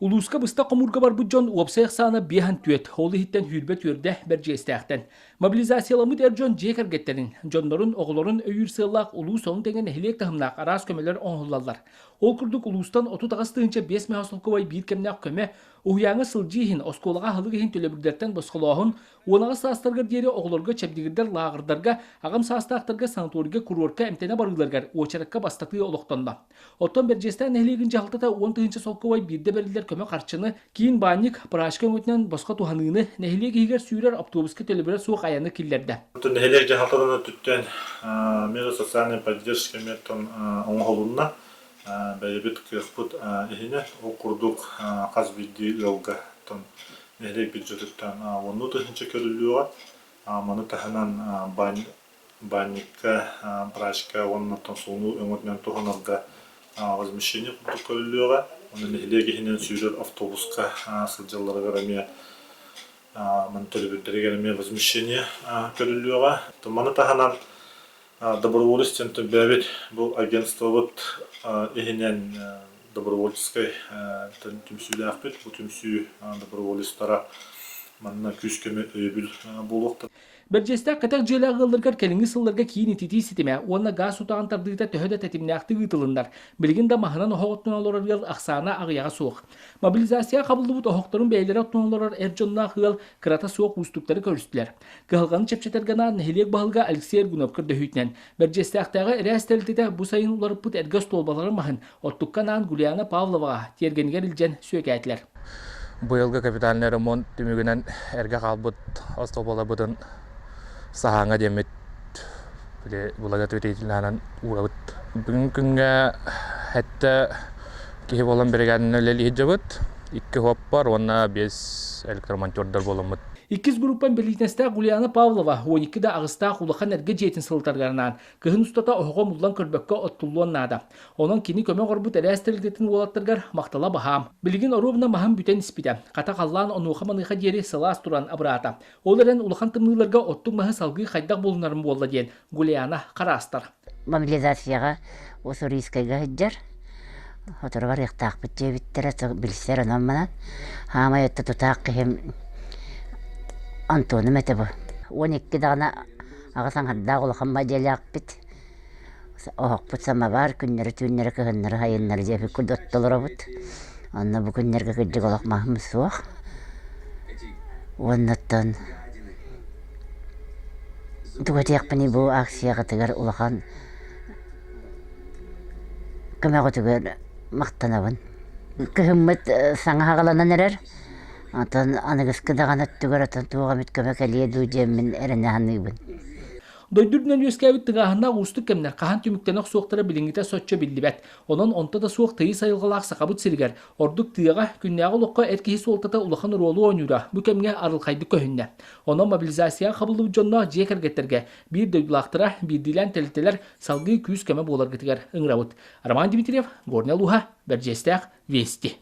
Улууска быстах хомуурга барбыт дьон уопсай ахсаана биэһэн түөрт, ол иһиттэн сүүрбэ түөрдэ Бэрдьигэстээхтэн. Мобилизацияламмыт эр дьон дьиэ кэргэттэрин, дьоннорун, оҕолорун өйүүр сыаллаах улуус ону тэҥэ нэһилиэк таһымнаах араас көмөлөр оҥоһуллаллар. Ол курдук улуустан 38 5 мөһө солкуобай биир кэмнээх көмө, уһуйааҥҥа сылдьыы иһин, оскуолаҕа аһылык иһин төлөбүрдэртэн босхолооһун, 18 саастарыгар диэри оҕолорго чэбдигирдэр лааҕырдарга, аҕам саастаахтарга санаторийга куруорка эмтэнэ барыыларыгар уочаракка бастатыы олохтонно. Оттон Бэрдьиэстээх нэһилиэгин дьаһалтата 10 000 солкуобай биирдэ бэриллэр көмө харчыны киин баанньык прачка өҥөтүнэн босхо туһаныыны, нэһилиэк иһигэр сүүрэр автобуска төлөбүрэ суох айаны киллэрдэ. Оттон нэһилиэк дьаһалтатын өттүттэн меры социальной поддержки мертон оҥоһулунна. Бэйэбит кыахпыт иһинэн ол курдук хас биирдии ыалга нэһилиэк бюджетыттан уоннуу тыһыынча көрүллүөҕэ. Маны таһынан баанньыкка, прачка уонна суунуу өҥөтүнэн туһанарга возмещение курдук көрүллүөҕэ. Уонна нэһилиэк иһинэн сүүрэр автобуска сылдьалларыгар эмиэ маны төлөбүрдэригэр эмиэ возмещение көрүллүөҕэ. Маны таһынан Доброволец диэн бэйэбит бу агентствобыт иһинэн добровольческай түмсүүлээхпит. Бу түмсүү доброволецтара манна күүс-көмө өйөбүл буолуохтара. Бэрдьиэстээх кэтэх дьиэлээх ыалларыгар кэлиҥҥи сылларга киин ититии ситимэ уонна гаас утаҕын тардыыта төһө да тэтимнээхтик ыытылыннар, билигин да маһынан оһох оттунан олорор ыал ахсаана аҕыйаҕа суох. Мобилизацияҕа хабыллыбыт оһохторун бэйэлэрэ оттунан олорор эр дьонноох ыал кырата суох уустуктары көрүстүлэр. Кыһалҕаны чэпчэтэргэ анаан нэһилиэк баһылыга Алексей Аргунов көрдөһүүтүнэн Бэрдьиэстээхтээҕи эрэс тэрилтэтэ бу сайын уларыппыт эргэ остуолбаларын маһын оттукка анаан Гульяна Павловаҕа тиэргэнигэр илдьэн сүөкээтилэр. Быйылгы капитальнай ремонт түмүгүнэн эргэ хаалбыт остуолбаларбытын саһааҥҥа диэммит благотворительнанан уурабыт. Бүгүн күҥҥэ сэттэ киһи буолан биригээдэнэн үлэлии сылдьабыт. Икки уоппар уонна биэс электромонтердар буоламмыт. Иккис группа инбэлиитинэстээх Гульяна Павлова 12 да аҕыстаах улахан эргэ дьиэтин сылытарыгар анаан кыһын устата оһоҕо муллан көрбөккө оттуллуон наада. Онон кини көмө оҥорбут эрэс тэрилтэтин уолаттарыгар махтала баһаам. Билигин оруобуна маһым бүтэн испитэ. Хата халлаан онуоха-маныаха диэри сылаас туран абыраата. Ол эрэн улахан тымныыларга оттук маһы салгыы хайдах булунарым буолла диэн Гульяна хараастар. Мобилизацияҕа Уссурийскайга сылдьар. Сотору барыахтаахпыт диэбиттэрэ, билсэр онон-манан. Хаамай өттө тутаах киһим Антоным этэ бу. 12 даҕаны аҕыс аҥардаах улахан дьиэлээхпит. Оһохпут самовар, күннэри-түүннэри, кыһыннары, сайыннары дьиэбит курдук толоробут. Онно бу күннэргэ кырдьык олох маһым суох. Уоннаттан Тугу этиэхпиний бу акцияҕытыгар улахан көмөҕүтүгэр махтанабын. Кыһыммыт саҥа саҕаланан эрэр. Онтон аныгыскы даҕаны өттүгэр оттон туох эмит көмө кэлиэ дуу диэммин эрэнэ саныыбын. Дойду үрдүнэн үөскээбит тыҥааһыннаах уустук кэмнэр хаһан түмүктэнэ охсуохтара билиҥҥитэ соччо биллибэт. Онон онто да суох тыйыс айылҕалаах Сахабыт сиригэр, ордук тыаҕа, күннээҕи олоххо эр киһи суолтата улахан оруолу оонньуура бу кэмҥэ арылхайдык көһүннэ. Онон мобилизацияҕа хабыллыбыт дьонноох дьиэ кэргэттэргэ биир дойдулаахтара, биирдиилээн тэрилтэлэр салгыы күүс-көмө буоларгытыгар ыҥырабыт. Роман Дмитриев, Горнай улууһа, Бэрдьиэстээх, Вести.